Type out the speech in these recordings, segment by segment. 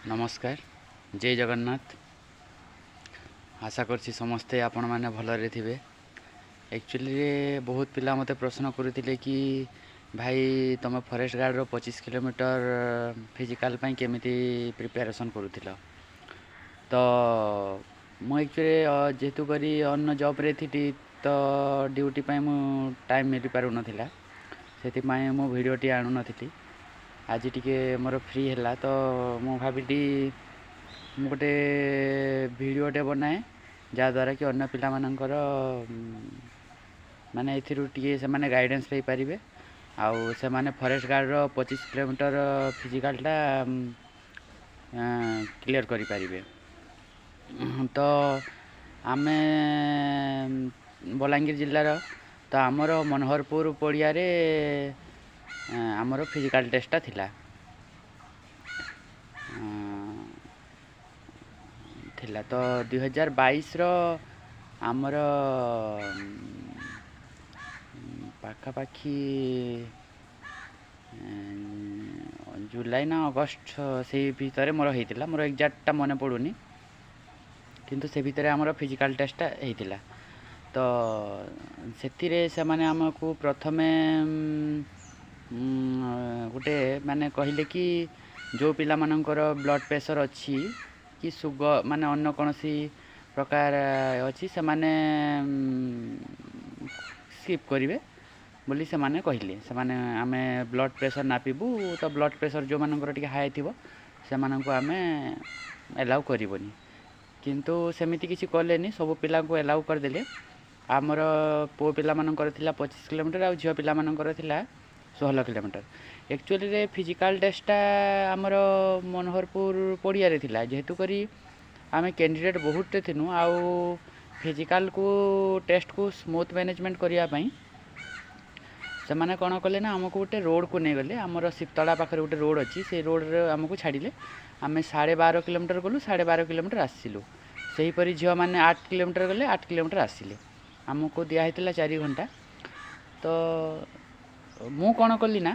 ନମସ୍କାର, ଜୟ ଜଗନ୍ନାଥ। ଆଶା କରୁଛି ସମସ୍ତେ ଆପଣମାନେ ଭଲରେ ଥିବେ। ଆକ୍ଚୁଆଲିରେ ବହୁତ ପିଲା ମୋତେ ପ୍ରଶ୍ନ କରୁଥିଲେ କି ଭାଇ, ତୁମେ ଫରେଷ୍ଟ ଗାର୍ଡ଼ର 25 କିଲୋମିଟର ଫିଜିକାଲ୍ ପାଇଁ କେମିତି ପ୍ରିପାରେସନ୍ କରୁଥିଲ? ତ ମୁଁ ଆକ୍ଚୁଆଲି ଯେହେତୁ କରି ଅନ୍ୟ ଜବ୍ରେ ଥିଲି, ତ ଡ୍ୟୁଟି ପାଇଁ ମୁଁ ଟାଇମ୍ ମିଳିପାରୁନଥିଲା, ସେଥିପାଇଁ ମୁଁ ଭିଡ଼ିଓଟି ଆଣୁନଥିଲି। ଆଜି ଟିକେ ମୋର ଫ୍ରି ହେଲା, ତ ମୁଁ ଭାବିଲି ମୁଁ ଗୋଟେ ଭିଡ଼ିଓଟେ ବନାଏ, ଯାହାଦ୍ୱାରା କି ଅନ୍ୟ ପିଲାମାନଙ୍କର ମାନେ ଏଥିରୁ ଟିକେ ସେମାନେ ଗାଇଡ଼ାନ୍ସ ପାଇପାରିବେ ଆଉ ସେମାନେ ଫରେଷ୍ଟ ଗାର୍ଡ଼ର 25 କିଲୋମିଟର ଫିଜିକାଲଟା କ୍ଲିୟର୍ କରିପାରିବେ। ତ ଆମେ ବଲାଙ୍ଗୀର ଜିଲ୍ଲାର, ତ ଆମର ମନୋହରପୁର ପଡ଼ିଆରେ ଆମର ଫିଜିକାଲ୍ ଟେଷ୍ଟଟା ଥିଲା ଥିଲା ତ 2022ର ଆମର ପାଖାପାଖି ଜୁଲାଇ ନା ଅଗଷ୍ଟ, ସେଇ ଭିତରେ ମୋର ହେଇଥିଲା। ମୋର ଏକ୍ଜାକ୍ଟଟା ମନେ ପଡ଼ୁନି, କିନ୍ତୁ ସେ ଭିତରେ ଆମର ଫିଜିକାଲ୍ ଟେଷ୍ଟଟା ହେଇଥିଲା। ତ ସେଥିରେ ସେମାନେ ଆମକୁ ପ୍ରଥମେ ଗୋଟେ ମାନେ କହିଲେ କି ଯେଉଁ ପିଲାମାନଙ୍କର ବ୍ଲଡ଼୍ ପ୍ରେସର୍ ଅଛି କି ସୁଗର, ମାନେ ଅନ୍ୟ କୌଣସି ପ୍ରକାର ଅଛି, ସେମାନେ ସ୍କିପ୍ କରିବେ ବୋଲି ସେମାନେ କହିଲେ। ସେମାନେ ଆମେ ବ୍ଲଡ଼୍ ପ୍ରେସର୍ ନାପିବୁ, ତ ବ୍ଲଡ଼୍ ପ୍ରେସର୍ ଯେଉଁମାନଙ୍କର ଟିକେ ହାଇ ଥିବ, ସେମାନଙ୍କୁ ଆମେ ଏଲାଉ କରିବୁନି। କିନ୍ତୁ ସେମିତି କିଛି କଲେନି, ସବୁ ପିଲାଙ୍କୁ ଏଲାଉ କରିଦେଲେ। ଆମର ପୁଅ ପିଲାମାନଙ୍କର ଥିଲା 25 କିଲୋମିଟର ଆଉ ଝିଅ ପିଲାମାନଙ୍କର ଥିଲା 16 କିଲୋମିଟର। ଆକ୍ଚୁଆଲିରେ ଫିଜିକାଲ୍ ଟେଷ୍ଟଟା ଆମର ମନୋହରପୁର ପଡ଼ିଆରେ ଥିଲା। ଯେହେତୁ କରି ଆମେ କ୍ୟାଣ୍ଡିଡ଼େଟ୍ ବହୁତଟେ ଥିନୁ ଆଉ ଫିଜିକାଲ୍କୁ ଟେଷ୍ଟକୁ ସ୍ମୁଥ୍ ମ୍ୟାନେଜମେଣ୍ଟ କରିବା ପାଇଁ ସେମାନେ କ'ଣ କଲେ ନା ଆମକୁ ଗୋଟେ ରୋଡ଼କୁ ନେଇଗଲେ। ଆମର ଶିବତଳା ପାଖରେ ଗୋଟେ ରୋଡ଼ ଅଛି, ସେଇ ରୋଡ଼ରେ ଆମକୁ ଛାଡ଼ିଲେ। ଆମେ 12.5 କିଲୋମିଟର ଗଲୁ, 12.5 କିଲୋମିଟର ଆସିଲୁ। ସେହିପରି ଝିଅମାନେ 8 କିଲୋମିଟର ଗଲେ, 8 କିଲୋମିଟର ଆସିଲେ। ଆମକୁ ଦିଆହେଇଥିଲା 4 ଘଣ୍ଟା। ତ ମୁଁ କ'ଣ କଲି ନା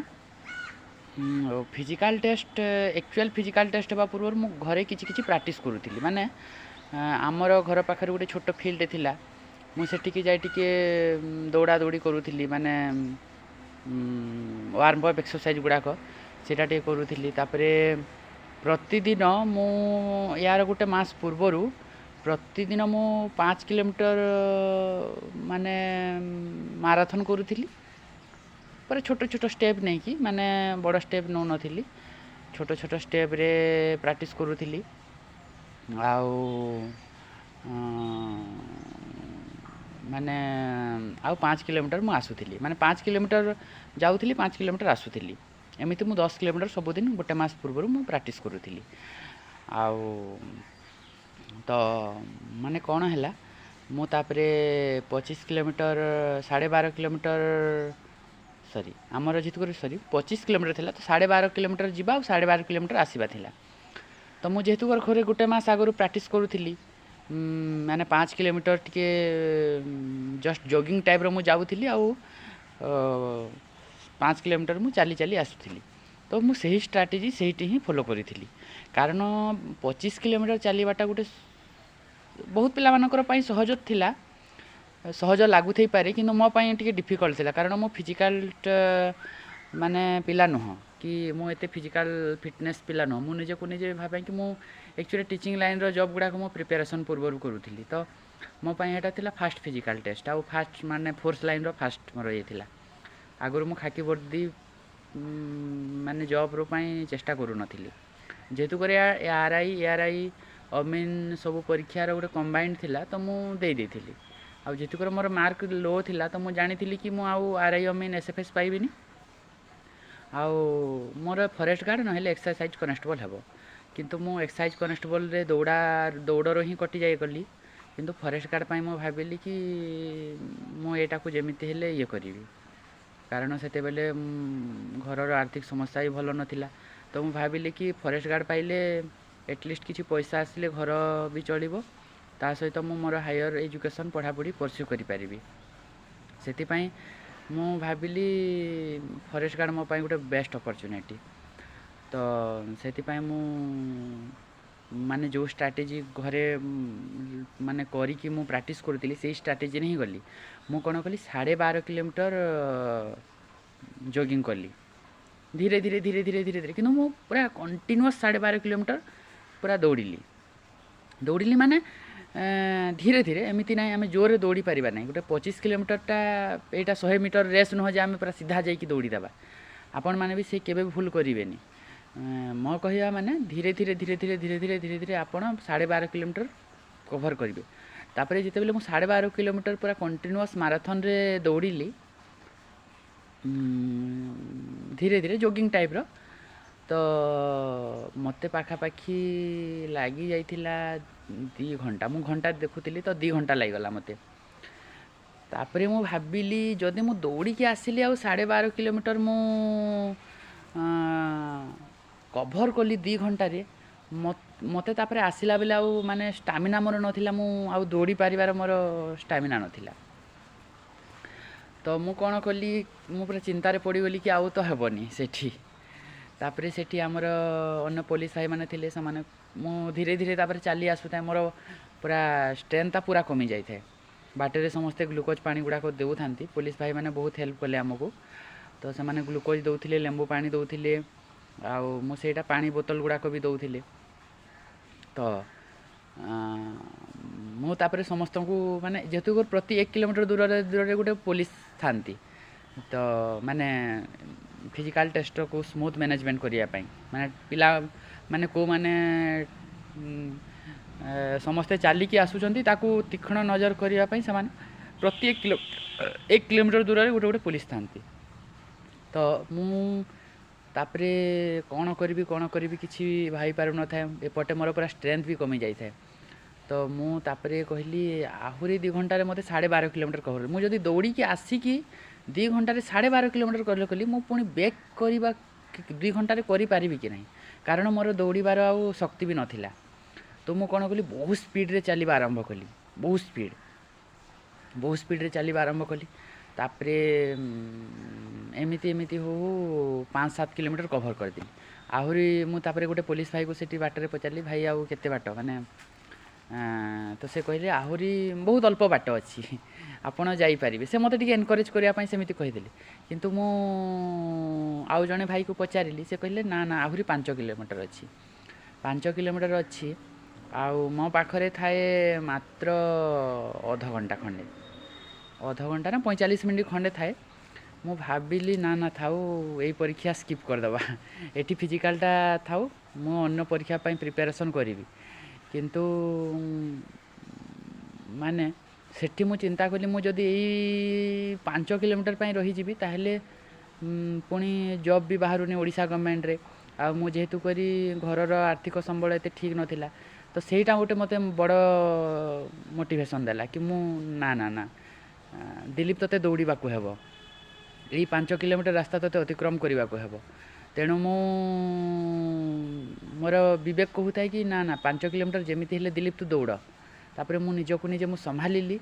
physical test, actual physical test ହେବା ପୂର୍ବରୁ ମୁଁ ଘରେ କିଛି କିଛି ପ୍ରାକ୍ଟିସ୍ କରୁଥିଲି। ମାନେ ଆମର ଘର ପାଖରେ ଗୋଟେ ଛୋଟ ଫିଲ୍ଡ ଥିଲା, ମୁଁ ସେଠିକି ଯାଇ ଟିକେ ଦୌଡ଼ା ଦୌଡ଼ି କରୁଥିଲି। ମାନେ ୱାର୍ମ ଅପ୍ ଏକ୍ସରସାଇଜ୍ ଗୁଡ଼ାକ ସେଇଟା ଟିକେ କରୁଥିଲି। ତାପରେ ପ୍ରତିଦିନ ମୁଁ ୟାର ଗୋଟେ ମାସ ପୂର୍ବରୁ ପ୍ରତିଦିନ ମୁଁ 5 କିଲୋମିଟର ମାନେ ମାରାଥନ୍ କରୁଥିଲି, ପରେ ଛୋଟ ଛୋଟ ଷ୍ଟେପ୍ ନେଇକି, ମାନେ ବଡ଼ ଷ୍ଟେପ୍ ନେଉନଥିଲି, ଛୋଟ ଛୋଟ ଷ୍ଟେପ୍ରେ ପ୍ରାକ୍ଟିସ୍ କରୁଥିଲି। ଆଉ ମାନେ ଆଉ 5 କିଲୋମିଟର ମୁଁ ଆସୁଥିଲି, ମାନେ 5 କିଲୋମିଟର ଯାଉଥିଲି, 5 କିଲୋମିଟର ଆସୁଥିଲି। ଏମିତି ମୁଁ 10 କିଲୋମିଟର ସବୁଦିନ ଗୋଟେ ମାସ ପୂର୍ବରୁ ମୁଁ ପ୍ରାକ୍ଟିସ୍ କରୁଥିଲି। ଆଉ ତ ମାନେ କ'ଣ ହେଲା, ମୁଁ ତାପରେ 25 କିଲୋମିଟର, 12.5 କିଲୋମିଟର, ସରି, ଆମର ଯେହେତୁ କରି ସରି, 25 କିଲୋମିଟର ଥିଲା, ତ 12.5 କିଲୋମିଟର ଯିବା ଆଉ 12.5 କିଲୋମିଟର ଆସିବା ଥିଲା। ତ ମୁଁ ଯେହେତୁ ଘରେ ଗୋଟେ ମାସ ଆଗରୁ ପ୍ରାକ୍ଟିସ୍ କରୁଥିଲି, ମାନେ 5 କିଲୋମିଟର ଟିକେ ଜଷ୍ଟ ଜଗିଂ ଟାଇପ୍ର ମୁଁ ଯାଉଥିଲି ଆଉ 5 କିଲୋମିଟର ମୁଁ ଚାଲି ଚାଲି ଆସୁଥିଲି। ତ ମୁଁ ସେହି ଷ୍ଟ୍ରାଟେଜି ସେଇଠି ହିଁ ଫଲୋ କରିଥିଲି, କାରଣ 25 କିଲୋମିଟର ଚାଲିବାଟା ଗୋଟେ ବହୁତ ପିଲାମାନଙ୍କର ପାଇଁ ସହଜ ଥିଲା, ସହଜ ଲାଗୁଥାଇପାରେ, କିନ୍ତୁ ମୋ ପାଇଁ ଟିକେ ଡିଫିକଲ୍ଟ ଥିଲା, କାରଣ ମୁଁ ଫିଜିକାଲ୍ ମାନେ ପିଲା ନୁହଁ କି ମୁଁ ଏତେ ଫିଜିକାଲ୍ ଫିଟନେସ୍ ପିଲା ନୁହଁ। ମୁଁ ନିଜକୁ ନିଜେ ଭାବେ କି ମୁଁ ଆକ୍ଚୁଆଲି ଟିଚିଂ ଲାଇନ୍ର ଜବ୍ ଗୁଡ଼ାକ ମୁଁ ପ୍ରିପାରେସନ୍ ପୂର୍ବରୁ କରୁଥିଲି। ତ ମୋ ପାଇଁ ଏଇଟା ଥିଲା ଫାଷ୍ଟ ଫିଜିକାଲ୍ ଟେଷ୍ଟ ଆଉ ଫାଷ୍ଟ ମାନେ ଫୋର୍ସ ଲାଇନ୍ର ଫାଷ୍ଟ ମୋର ଇଏ ଥିଲା। ଆଗରୁ ମୁଁ ଖାକି ବର୍ଦ୍ଦି ମାନେ ଜବ୍ର ପାଇଁ ଚେଷ୍ଟା କରୁନଥିଲି। ଯେହେତୁ କରି ଆର୍ I, A R I, ଅମିନ୍ ସବୁ ପରୀକ୍ଷାର ଗୋଟେ କମ୍ବାଇଣ୍ଡ ଥିଲା, ତ ମୁଁ ଦେଇ ଦେଇଥିଲି। ଆଉ ଯେହେତୁ କରି ମୋର ମାର୍କ ଲୋ ଥିଲା, ତ ମୁଁ ଜାଣିଥିଲି କି ମୁଁ ଆଉ ଆର୍ I, ଅମିନ୍, ଏସ୍ ଏଫ୍ ଏସ୍ ପାଇବିନି ଆଉ ମୋର ଫରେଷ୍ଟ ଗାର୍ଡ଼ ନହେଲେ ଏକ୍ସାଇଜ୍ କନେଷ୍ଟବଲ୍ ହେବ। କିନ୍ତୁ ମୁଁ ଏକ୍ସାଇଜ୍ କନେଷ୍ଟବଲ୍ରେ ଦୌଡ଼ରୁ ହିଁ କଟିଯାଇ ଗଲି। କିନ୍ତୁ ଫରେଷ୍ଟ ଗାର୍ଡ଼ ପାଇଁ ମୁଁ ଭାବିଲି କି ମୁଁ ଏଇଟାକୁ ଯେମିତି ହେଲେ ଇଏ କରିବି, କାରଣ ସେତେବେଳେ ଘରର ଆର୍ଥିକ ସମସ୍ୟା ବି ଭଲ ନଥିଲା। ତ ମୁଁ ଭାବିଲି କି ଫରେଷ୍ଟ ଗାର୍ଡ଼ ପାଇଲେ ଆଟଲିଷ୍ଟ କିଛି ପଇସା ଆସିଲେ ଘର ବି ଚଳିବ, ତା ସହିତ ମୁଁ ମୋର ହାୟର ଏଜୁକେସନ୍ ପଢ଼ାପଢ଼ି ପରସ୍ୟୁ କରିପାରିବି। ସେଥିପାଇଁ ମୁଁ ଭାବିଲି ଫରେଷ୍ଟ ଗାର୍ଡ଼ ମୋ ପାଇଁ ଗୋଟେ ବେଷ୍ଟ ଅପରଚ୍ୟୁନିଟି। ତ ତ ସେଥିପାଇଁ ମୁଁ ମାନେ ଯେଉଁ ଷ୍ଟ୍ରାଟେଜି ଘରେ ମାନେ କରିକି ମୁଁ ପ୍ରାକ୍ଟିସ୍ କରୁଥିଲି, ସେଇ ଷ୍ଟ୍ରାଟେଜିରେ ହିଁ ଗଲି। ମୁଁ କ'ଣ କଲି, 12.5 କିଲୋମିଟର ଜଗିଂ କଲି ଧୀରେ ଧୀରେ ଧୀରେ ଧୀରେ ଧୀରେ ଧୀରେ, କିନ୍ତୁ ମୁଁ ପୁରା କଣ୍ଟିନ୍ୟୁଅସ୍ 12.5 କିଲୋମିଟର ପୁରା ଦୌଡ଼ିଲି। ଦୌଡ଼ିଲି ମାନେ ଧୀରେ ଧୀରେ, ଏମିତି ନାହିଁ ଆମେ ଜୋରରେ ଦୌଡ଼ି ପାରିବା ନାହିଁ। ଗୋଟେ 25 କିଲୋମିଟରଟା, ଏଇଟା 100 ମିଟର ରେସ୍ ନୁହଁ ଯେ ଆମେ ପୁରା ସିଧା ଯାଇକି ଦୌଡ଼ିଦେବା। ଆପଣମାନେ ବି ସେ କେବେ ବି ଭୁଲ କରିବେନି। ମୋ କହିବା ମାନେ ଧୀରେ ଧୀରେ ଧୀରେ ଧୀରେ ଧୀରେ ଧୀରେ ଧୀରେ ଧୀରେ ଆପଣ 12.5 କିଲୋମିଟର କଭର୍ କରିବେ। ତାପରେ ଯେତେବେଳେ ମୁଁ 12.5 କିଲୋମିଟର ପୁରା କଣ୍ଟିନ୍ୟୁଅସ୍ ମାରାଥନରେ ଦୌଡ଼ିଲି ଧୀରେ ଧୀରେ ଜଗିଂ ଟାଇପ୍ର, ତ ମୋତେ ପାଖାପାଖି ଲାଗି ଯାଇଥିଲା 2 ଘଣ୍ଟା। ମୁଁ ଘଣ୍ଟା ଦେଖୁଥିଲି, ତ 2 ଘଣ୍ଟା ଲାଗିଗଲା ମୋତେ। ତାପରେ ମୁଁ ଭାବିଲି, ଯଦି ମୁଁ ଦୌଡ଼ିକି ଆସିଲି ଆଉ 12.5 କିଲୋମିଟର ମୁଁ କଭର୍ କଲି 2 ଘଣ୍ଟାରେ, ମୋତେ ତାପରେ ଆସିଲା ବେଳେ ଆଉ ମାନେ ଷ୍ଟାମିନା ମୋର ନଥିଲା। ମୁଁ ଆଉ ଦୌଡ଼ି ପାରିବାର ମୋର ଷ୍ଟାମିନା ନଥିଲା। ତ ମୁଁ କ'ଣ କଲି, ମୁଁ ପୁରା ଚିନ୍ତାରେ ପଡ଼ିଗଲି କି ଆଉ ତ ହେବନି ସେଠି। ତାପରେ ସେଠି ଆମର ଅନ୍ୟ ପୋଲିସ ଭାଇମାନେ ଥିଲେ, ସେମାନେ, ମୁଁ ଧୀରେ ଧୀରେ ତାପରେ ଚାଲି ଆସୁଥାଏ, ମୋର ପୁରା ଷ୍ଟ୍ରେନ୍ଥଟା ପୁରା କମି ଯାଇଥାଏ। ବାଟରେ ସମସ୍ତେ ଗ୍ଲୁକୋଜ୍ ପାଣି ଗୁଡ଼ାକ ଦେଉଥାନ୍ତି। ପୋଲିସ ଭାଇମାନେ ବହୁତ ହେଲ୍ପ କଲେ ଆମକୁ। ତ ସେମାନେ ଗ୍ଲୁକୋଜ୍ ଦେଉଥିଲେ, ଲେମ୍ବୁ ପାଣି ଦେଉଥିଲେ, ଆଉ ମୁଁ ସେଇଟା ପାଣି ବୋତଲ ଗୁଡ଼ାକ ବି ଦେଉଥିଲେ। ତ ମୁଁ ତାପରେ ସମସ୍ତଙ୍କୁ, ମାନେ ଯେହେତୁ ପ୍ରତି 1 କିଲୋମିଟର ଦୂରରେ ଦୂରରେ ଗୋଟେ ପୋଲିସ ଥାନ୍ତି, ତ ମାନେ ଫିଜିକାଲ୍ ଟେଷ୍ଟକୁ ସ୍ମୁଥ୍ ମ୍ୟାନେଜମେଣ୍ଟ କରିବା ପାଇଁ, ମାନେ ପିଲା ମାନେ କେଉଁମାନେ ସମସ୍ତେ ଚାଲିକି ଆସୁଛନ୍ତି, ତାକୁ ତୀକ୍ଷ୍ଣ ନଜର କରିବା ପାଇଁ ସେମାନେ ପ୍ରତି 1 କିଲୋମିଟର ଦୂରରେ ଗୋଟେ ଗୋଟେ ପୋଲିସ ଥାନ୍ତି। ତ ମୁଁ ତାପରେ କ'ଣ କରିବି, କ'ଣ କରିବି, କିଛି ଭାବି ପାରୁନଥାଏ। ଏପଟେ ମୋର ପୁରା ଷ୍ଟ୍ରେନ୍ଥ ବି କମି ଯାଇଥାଏ। ତ ମୁଁ ତାପରେ କହିଲି, ଆହୁରି 2 ଘଣ୍ଟାରେ ମୋତେ 12.5 କିଲୋମିଟର କଭର୍, ମୁଁ ଯଦି ଦୌଡ଼ିକି ଆସିକି 2 ଘଣ୍ଟାରେ 12.5 କିଲୋମିଟର କଭର୍ କଲି, ମୁଁ ପୁଣି ବ୍ୟାକ୍ କରିବା 2 ଘଣ୍ଟାରେ କରିପାରିବି କି ନାହିଁ? କାରଣ ମୋର ଦୌଡ଼ିବାର ଆଉ ଶକ୍ତି ବି ନଥିଲା। ତ ମୁଁ କ'ଣ କଲି, ବହୁତ ସ୍ପିଡ଼ରେ ଚାଲିବା ଆରମ୍ଭ କଲି। ବହୁତ ସ୍ପିଡ଼, ବହୁତ ସ୍ପିଡ଼ରେ ଚାଲିବା ଆରମ୍ଭ କଲି। ତାପରେ ଏମିତି ଏମିତି ହଉ ହଉ 5-7 କିଲୋମିଟର କଭର୍ କରିଦେଲି ଆହୁରି ମୁଁ। ତାପରେ ଗୋଟେ ପୋଲିସ ଭାଇକୁ ସେଠି ବାଟରେ ପଚାରିଲି, ଭାଇ, ଆଉ କେତେ ବାଟ? ମାନେ ତ ସେ କହିଲେ, ଆହୁରି ବହୁତ ଅଳ୍ପ ବାଟ ଅଛି, ଆପଣ ଯାଇପାରିବେ। ସେ ମୋତେ ଟିକେ ଏନକରେଜ୍ କରିବା ପାଇଁ ସେମିତି କହିଦେଲେ। କିନ୍ତୁ ମୁଁ ଆଉ ଜଣେ ଭାଇକୁ ପଚାରିଲି, ସେ କହିଲେ, ନା ନା, ଆହୁରି 5 କିଲୋମିଟର ଅଛି, 5 କିଲୋମିଟର ଅଛି। ଆଉ ମୋ ପାଖରେ ଥାଏ ମାତ୍ର ଅଧଘଣ୍ଟା ଖଣ୍ଡେ, ଅଧଘଣ୍ଟା ନା 45 ମିନିଟ୍ ଖଣ୍ଡେ ଥାଏ। ମୁଁ ଭାବିଲି, ନା ନା, ଥାଉ, ଏଇ ପରୀକ୍ଷା ସ୍କିପ୍ କରିଦେବା। ଏଠି ଫିଜିକାଲଟା ଥାଉ, ମୁଁ ଅନ୍ୟ ପରୀକ୍ଷା ପାଇଁ ପ୍ରିପାରେସନ୍ କରିବି। କିନ୍ତୁ ମାନେ ସେଠି ମୁଁ ଚିନ୍ତା କଲି, ମୁଁ ଯଦି ଏଇ 5 କିଲୋମିଟର ପାଇଁ ରହିଯିବି, ତାହେଲେ ପୁଣି ଜବ୍ ବି ବାହାରୁନି ଓଡ଼ିଶା ଗଭର୍ଣ୍ଣମେଣ୍ଟରେ। ଆଉ ମୁଁ ଯେହେତୁ କରି ଘରର ଆର୍ଥିକ ସମ୍ବଳ ଏତେ ଠିକ୍ ନଥିଲା, ତ ସେଇଟା ଗୋଟେ ମୋତେ ବଡ଼ ମୋଟିଭେସନ୍ ଦେଲା କି ମୁଁ, ନା ନା ନା ଦିଲୀପ, ତୋତେ ଦୌଡ଼ିବାକୁ ହେବ, ଏଇ 5 କିଲୋମିଟର ରାସ୍ତା ତୋତେ ଅତିକ୍ରମ କରିବାକୁ ହେବ। ତେଣୁ ମୁଁ ମୋର ବିବେକ କହୁଥାଏ କି ନା ନା, 5 କିଲୋମିଟର ଯେମିତି ହେଲେ ଦିଲୀପ ତୁ ଦୌଡ଼। ତାପରେ ମୁଁ ନିଜକୁ ନିଜେ ମୁଁ ସମ୍ଭାଳିଲି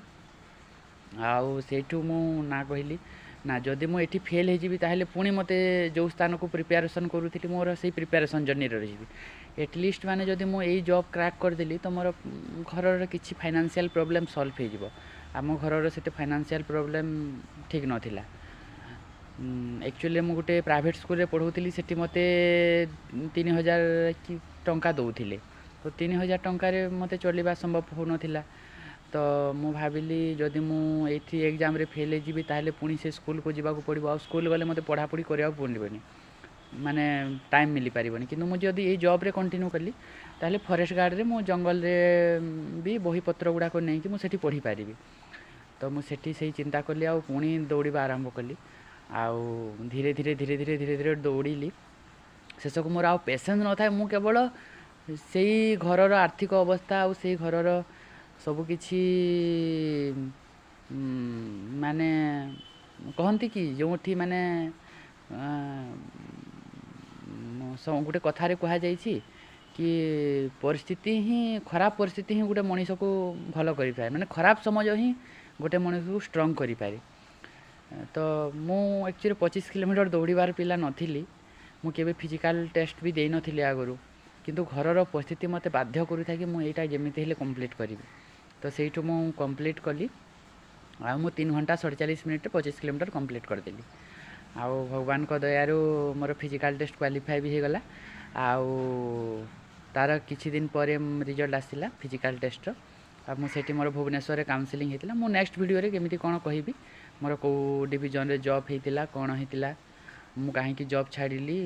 ଆଉ ସେଇଠୁ ମୁଁ ନା କହିଲି, ନା, ଯଦି ମୁଁ ଏଠି ଫେଲ୍ ହେଇଯିବି, ତାହେଲେ ପୁଣି ମୋତେ ଯେଉଁ ସ୍ଥାନକୁ ପ୍ରିପାରେସନ୍ କରୁଥିଲି, ମୋର ସେଇ ପ୍ରିପାରେସନ୍ ଜର୍ଣ୍ଣିରେ ରହିଯିବି। ଏଟଲିଷ୍ଟ ମାନେ ଯଦି ମୁଁ ଏଇ ଜବ୍ କ୍ରାକ୍ କରିଦେଲି, ତ ମୋର ଘରର କିଛି ଫାଇନାନ୍ସିଆଲ୍ ପ୍ରୋବ୍ଲେମ୍ ସଲ୍ଭ ହେଇଯିବ। ଆମ ଘରର ସେତେ ଫାଇନାନ୍ସିଆଲ୍ ପ୍ରୋବ୍ଲେମ୍ ଠିକ୍ ନଥିଲା। ଆକ୍ଚୁଆଲି ମୁଁ ଗୋଟେ ପ୍ରାଇଭେଟ୍ ସ୍କୁଲରେ ପଢ଼ଉଥିଲି। ସେଠି ମୋତେ 3000 କି ଟଙ୍କା ଦେଉଥିଲେ। ତ 3000 ଟଙ୍କାରେ ମୋତେ ଚଳିବା ସମ୍ଭବ ହେଉନଥିଲା। ତ ମୁଁ ଭାବିଲି, ଯଦି ମୁଁ ଏଇଠି ଏକ୍ଜାମ୍ରେ ଫେଲ୍ ହେଇଯିବି, ତାହେଲେ ପୁଣି ସେ ସ୍କୁଲକୁ ଯିବାକୁ ପଡ଼ିବ। ଆଉ ସ୍କୁଲ ଗଲେ ମୋତେ ପଢ଼ାପଢ଼ି କରିବାକୁ ପଡ଼ିବନି, ମାନେ ଟାଇମ୍ ମିଳିପାରିବନି। କିନ୍ତୁ ମୁଁ ଯଦି ଏଇ ଜବ୍ରେ କଣ୍ଟିନ୍ୟୁ କଲି, ତାହେଲେ ଫରେଷ୍ଟ ଗାର୍ଡ଼ରେ ମୁଁ ଜଙ୍ଗଲରେ ବି ବହିପତ୍ର ଗୁଡ଼ାକ ନେଇକି ମୁଁ ସେଠି ପଢ଼ିପାରିବି। ତ ମୁଁ ସେଠି ସେଇ ଚିନ୍ତା କଲି ଆଉ ପୁଣି ଦୌଡ଼ିବା ଆରମ୍ଭ କଲି। ଆଉ ଧୀରେ ଧୀରେ ଧୀରେ ଧୀରେ ଧୀରେ ଧୀରେ ଦୌଡ଼ିଲି। ଶେଷକୁ ମୋର ଆଉ ପେସେନ୍ସ ନଥାଏ। ମୁଁ କେବଳ ସେଇ ଘରର ଆର୍ଥିକ ଅବସ୍ଥା ଆଉ ସେଇ ଘରର ସବୁକିଛି, ମାନେ କହନ୍ତି କି ଯେଉଁଠି ମାନେ ଗୋଟେ କଥାରେ କୁହାଯାଇଛି କି ପରିସ୍ଥିତି ହିଁ, ଖରାପ ପରିସ୍ଥିତି ହିଁ ଗୋଟେ ମଣିଷକୁ ଭଲ କରିଥାଏ, ମାନେ ଖରାପ ସମାଜ ହିଁ ଗୋଟେ ମଣିଷକୁ ଷ୍ଟ୍ରଙ୍ଗ କରିପାରେ। ତ ମୁଁ ଆକ୍ଚୁଆଲି 25 କିଲୋମିଟର ଦୌଡ଼ିବାର ପିଲା ନଥିଲି। ମୁଁ କେବେ ଫିଜିକାଲ୍ ଟେଷ୍ଟ ବି ଦେଇନଥିଲି ଆଗରୁ, କିନ୍ତୁ ଘରର ପରିସ୍ଥିତି ମୋତେ ବାଧ୍ୟ କରୁଥାଏ କି ମୁଁ ଏଇଟା ଯେମିତି ହେଲେ କମ୍ପ୍ଲିଟ୍ କରିବି। ତ ସେଇଠୁ ମୁଁ କମ୍ପ୍ଲିଟ୍ କଲି ଆଉ ମୁଁ 3 ଘଣ୍ଟା 47 ମିନିଟ୍ରେ 25 କିଲୋମିଟର କମ୍ପ୍ଲିଟ୍ କରିଦେଲି। ଆଉ ଭଗବାନଙ୍କ ଦୟାରୁ ମୋର ଫିଜିକାଲ୍ ଟେଷ୍ଟ କ୍ୱାଲିଫାଏ ବି ହେଇଗଲା। ଆଉ ତା'ର କିଛି ଦିନ ପରେ ରିଜଲ୍ଟ ଆସିଲା ଫିଜିକାଲ୍ ଟେଷ୍ଟର ଆଉ ମୁଁ ସେଇଠି ମୋର ଭୁବନେଶ୍ୱରରେ କାଉନସିଲିଂ ହେଇଥିଲା। ମୁଁ ନେକ୍ସଟ ଭିଡ଼ିଓରେ କେମିତି କ'ଣ କହିବି, ମୋର କେଉଁ ଡିଭିଜନରେ ଜବ୍ ହେଇଥିଲା, କ'ଣ ହେଇଥିଲା, ମୁଁ କାହିଁକି ଜବ୍ ଛାଡ଼ିଲି,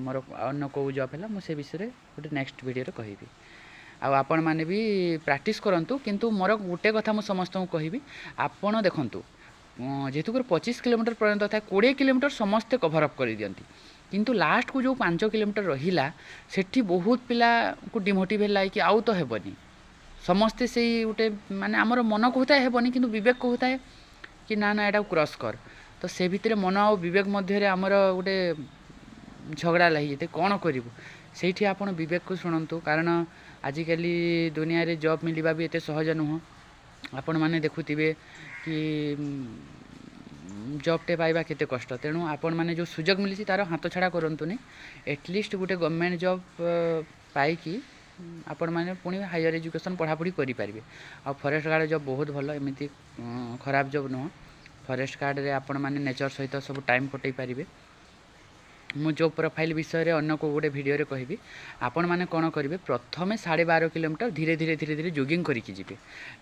ମୋର ଅନ୍ୟ କେଉଁ ଜବ୍ ହେଲା, ମୁଁ ସେ ବିଷୟରେ ଗୋଟେ ନେକ୍ସଟ ଭିଡ଼ିଓରେ କହିବି। ଆଉ ଆପଣମାନେ ବି ପ୍ରାକ୍ଟିସ୍ କରନ୍ତୁ। କିନ୍ତୁ ମୋର ଗୋଟେ କଥା ମୁଁ ସମସ୍ତଙ୍କୁ କହିବି, ଆପଣ ଦେଖନ୍ତୁ, ଯେହେତୁ 25 କିଲୋମିଟର ପର୍ଯ୍ୟନ୍ତ ଥାଏ, 20 କିଲୋମିଟର ସମସ୍ତେ କଭର୍ ଅପ୍ କରିଦିଅନ୍ତି, କିନ୍ତୁ ଲାଷ୍ଟକୁ ଯେଉଁ 5 କିଲୋମିଟର ରହିଲା, ସେଠି ବହୁତ ପିଲାଙ୍କୁ ଡିମୋଟିଭେଟ୍ ଲାଗେ କି ଆଉ ତ ହେବନି। ସମସ୍ତେ ସେଇ ଗୋଟେ ମାନେ ଆମର ମନ କହୁଥାଏ ହେବନି, କିନ୍ତୁ ବିବେକ କହୁଥାଏ କି ନା ନା, ଏଟାକୁ କ୍ରସ୍ କର। ତ ସେ ଭିତରେ ମନ ଆଉ ବିବେକ ମଧ୍ୟରେ ଆମର ଗୋଟେ ଝଗଡ଼ା ଲାଗିଯାଇଥାଏ, କ'ଣ କରିବୁ? ସେଇଠି ଆପଣ ବିବେକକୁ ଶୁଣନ୍ତୁ, କାରଣ ଆଜିକାଲି ଦୁନିଆରେ ଜବ୍ ମିଳିବା ବି ଏତେ ସହଜ ନୁହଁ। ଆପଣମାନେ ଦେଖୁଥିବେ କି ଜବ୍ଟେ ପାଇବା କେତେ କଷ୍ଟ। ତେଣୁ ଆପଣମାନେ ଯେଉଁ ସୁଯୋଗ ମିଳିଛି, ତା'ର ହାତ ଛଡ଼ା କରନ୍ତୁନି। ଏଟଲିଷ୍ଟ ଗୋଟେ ଗଭର୍ଣ୍ଣମେଣ୍ଟ ଜବ୍ ପାଇକି ଆପଣମାନେ ପୁଣି ହାୟର ଏଜୁକେସନ୍ ପଢ଼ାପଢ଼ି କରିପାରିବେ। ଆଉ ଫରେଷ୍ଟ ଗାର୍ଡ଼ ଜବ୍ ବହୁତ ଭଲ, ଏମିତି ଖରାପ ଜବ୍ ନୁହଁ। ଫରେଷ୍ଟ ଗାର୍ଡ଼ରେ ଆପଣମାନେ ନେଚର୍ ସହିତ ସବୁ ଟାଇମ୍ କଟେଇ ପାରିବେ। ମୁଁ ଜବ୍ ପ୍ରୋଫାଇଲ୍ ବିଷୟରେ ଅନ୍ୟ କେଉଁ ଗୋଟେ ଭିଡ଼ିଓରେ କହିବି। ଆପଣମାନେ କ'ଣ କରିବେ? ପ୍ରଥମେ 12.5 କିଲୋମିଟର ଧୀରେ ଧୀରେ ଧୀରେ ଧୀରେ ଜଗିଂ କରିକି ଯିବେ।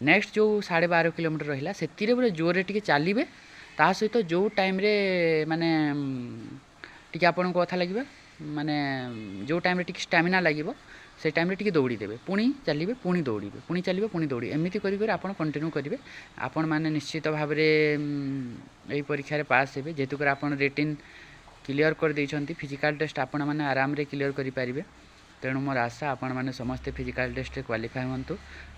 ନେକ୍ସଟ ଯେଉଁ 12.5 କିଲୋମିଟର ରହିଲା, ସେଥିରେ ପୁରା ଜୋରରେ ଟିକେ ଚାଲିବେ। ତା ସହିତ ଯେଉଁ ଟାଇମ୍ରେ ମାନେ ଟିକେ ଆପଣଙ୍କୁ କଥା ଲାଗିବ, ମାନେ ଯେଉଁ ଟାଇମ୍ରେ ଟିକେ ଷ୍ଟାମିନା ଲାଗିବ, ସେ ଟାଇମ୍ରେ ଟିକେ ଦୌଡ଼ିଦେବେ। ପୁଣି ଚାଲିବେ, ପୁଣି ଦୌଡ଼ିବେ, ପୁଣି ଚାଲିବେ, ପୁଣି ଦୌଡ଼ିବେ। ଏମିତି କରି କରି ଆପଣ କଣ୍ଟିନ୍ୟୁ କରିବେ। ଆପଣମାନେ ନିଶ୍ଚିତ ଭାବରେ ଏଇ ପରୀକ୍ଷାରେ ପାସ୍ ହେବେ। ଯେହେତୁ କରି ଆପଣ ରିଟିନ୍ କ୍ଲିଅର୍ କରିଦେଇଛନ୍ତି, ଫିଜିକାଲ୍ ଟେଷ୍ଟ ଆପଣମାନେ ଆରାମରେ କ୍ଲିଅର୍ କରିପାରିବେ। ତେଣୁ ମୋର ଆଶା, ଆପଣମାନେ ସମସ୍ତେ ଫିଜିକାଲ୍ ଟେଷ୍ଟରେ କ୍ୱାଲିଫାଏ ହୁଅନ୍ତୁ।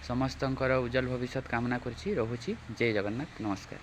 ସମସ୍ତଙ୍କର ଉଜ୍ଜଳ ଭବିଷ୍ୟତ କାମନା କରୁଛି। ରହୁଛି, ଜୟ ଜଗନ୍ନାଥ, ନମସ୍କାର।